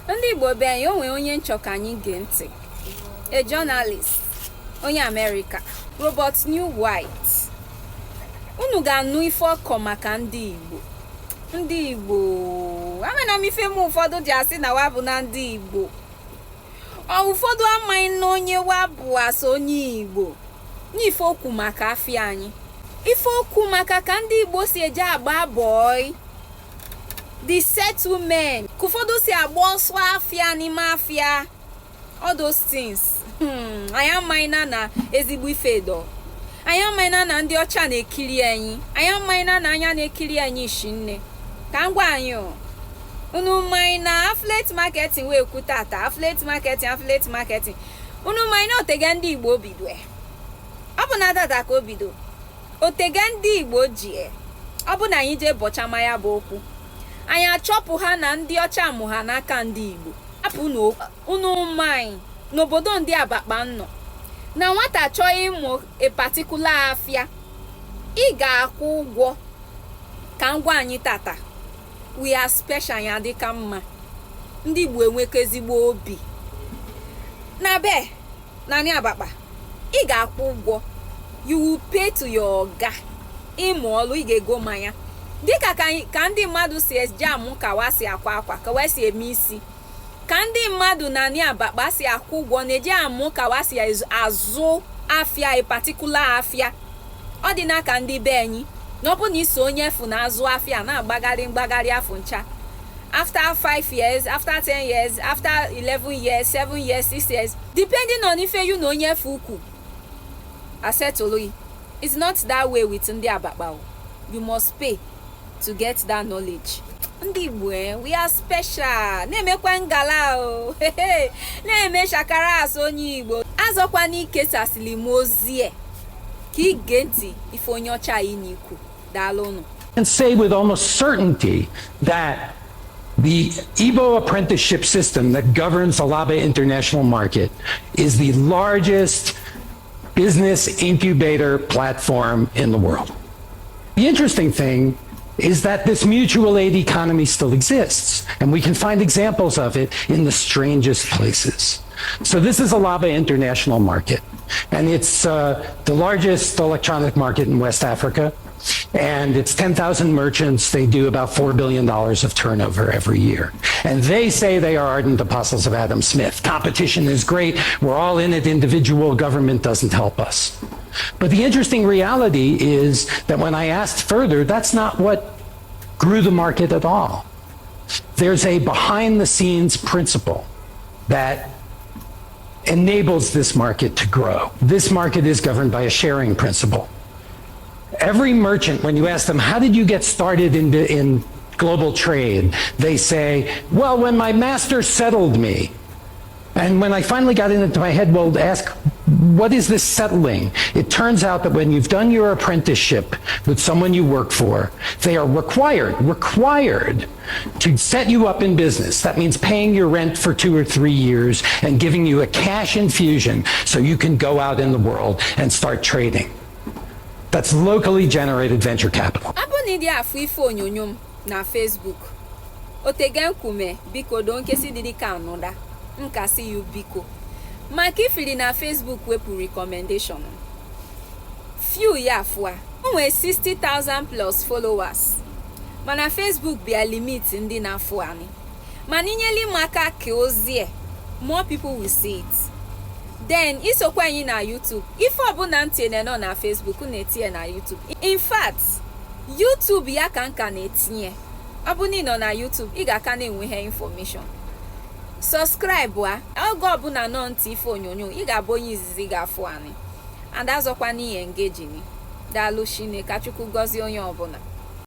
Ndị Igbo be anyị, o nwee onye m chọ ka anyị gee ntị, a journalist, onye Amerịka, Robert New White. Unu ga-anụ ife ọ kọ maka ndị Igbo. Ndị Igbo, amana m ife m ụfọdụ ji asị na wa bụ na ndị Igbo. Ọ ụfọdụ amaghị na onye wa bụ asa onye Igbo. N'ife o kwu maka afịa anyị, ife o kwu maka ka ndị Igbo si eje agba bọị, the settlement, ka ụfọdụ si agba ọsọ afịa n'ime afịa, all those things. Anyị amaghị na na ezigbo ife dọ. Anyị amaghị na na ndị ọcha na-ekiri anyị. Anyị amaghị na na anya na-ekiri anyị shi nne. Ka m gwa anyị o, unu maghị na affiliate marketing wee kwu tata, affiliate marketing, affiliate marketing, unu maghị na otega ndị Igbo bido? Ọ bụ na tata ka o bido. Otega ndị Igbo ji ọ bụ na anyị jee bọchama ya bụ okwu, anyị achọpụ ha na ndị ọcha mụ ha n'aka ndị Igbo. Hapụ unu maghị n'obodo ndị Abakpa nọ na nwata chọọ ịmụ a particular afịa, ị ga-akwụ ụgwọ. Ka m gwa anyị tata, we are special. Anyị adịka mma. Ndị Igbo enwekọ ezigbo obi na be naanị Abakpa. Ị ga-akwụ ụgwọ, you will pay to your oga. Ịmụ ọlụ, ị ga-ego mmanya dịka ka ndị mmadụ si eje amụ ka wa si akwa akwa, ka wa si eme isi, ka ndị mmadụ na anị Abakpa si akwụ ụgwọ na-eji amụ ka wa si azụ afịa, a particular afịa. Ọ dị n'aka ndị be anyị na ọ bụ na iso onye efu na-azụ afịa na-agbagharị mgbagharị afọ ncha, after 5 years, after 10 years, after 11 years, 7 years, 6 years, depending on ife you na onye efu ukwu asetụlụ. It's not that way with ndị Abakpa o. You must pay to get that knowledge. Ndị Igbo, we are special. Na-emekwa ngala o, na-eme shakara asụ onye Igbo. Azọkwana ikesasịrị m ozie ka ige ntị ife onye ọcha anyị n'ikwu. Daalụnụ. Can say with almost certainty that the Igbo apprenticeship system that governs Alaba International Market is the largest business incubator platform in the world. The interesting thing is that this mutual aid economy still exists, and we can find examples of it in the strangest places. So this is Alaba International Market, and it's the largest electronic market in West Africa. And it's 10,000 merchants. They do about $4 billion of turnover every year. And they say they are ardent apostles of Adam Smith. Competition is great. We're all in it individual. Government doesn't help us. But the interesting reality is that when I asked further, that's not what grew the market at all. There's a behind the scenes principle that enables this market to grow. This market is governed by a sharing principle. Every merchant, when you ask them, "How did you get started in global trade?" they say, "Well, when my master settled me." And when I finally got into my head, well, ask, what is this settling? It turns out that when you've done your apprenticeship with someone you work for, they are required, required to set you up in business. That means paying your rent for 2 or 3 years and giving you a cash infusion so you can go out in the world and start trading. That's locally generated venture capital. Ọ bụ na ịdị afụ ife onyonyo m na Facebook otege nkume, biko doo nkesi dị ka anụda nkasi yu, biko, maka ifiri na Facebook wepụ recommendation few ya afụa. O nwee 60,000 plus followers, mana Facebook bịa limit ndị na-afụ anyị. Mana inyeli m aka ka ozie, more people will see it. Then isokwa anyị na YouTube. Ife ọbụla m tinyere nọ na Facebook na-etinye na YouTube. In fact, YouTube ya ka nka na-etinye. Ọ bụ na ị nọ na YouTube, ị ga-aka na-enwe ihe information. Subscribe a, oge ọbụla nọ ntị ife onyonyo, ị ga-abụ onye izizi ga-afụ anyị. And azọkwa n'ihe engaging. Daalụ. Chineke Chukwu gọzie onye ọbụla.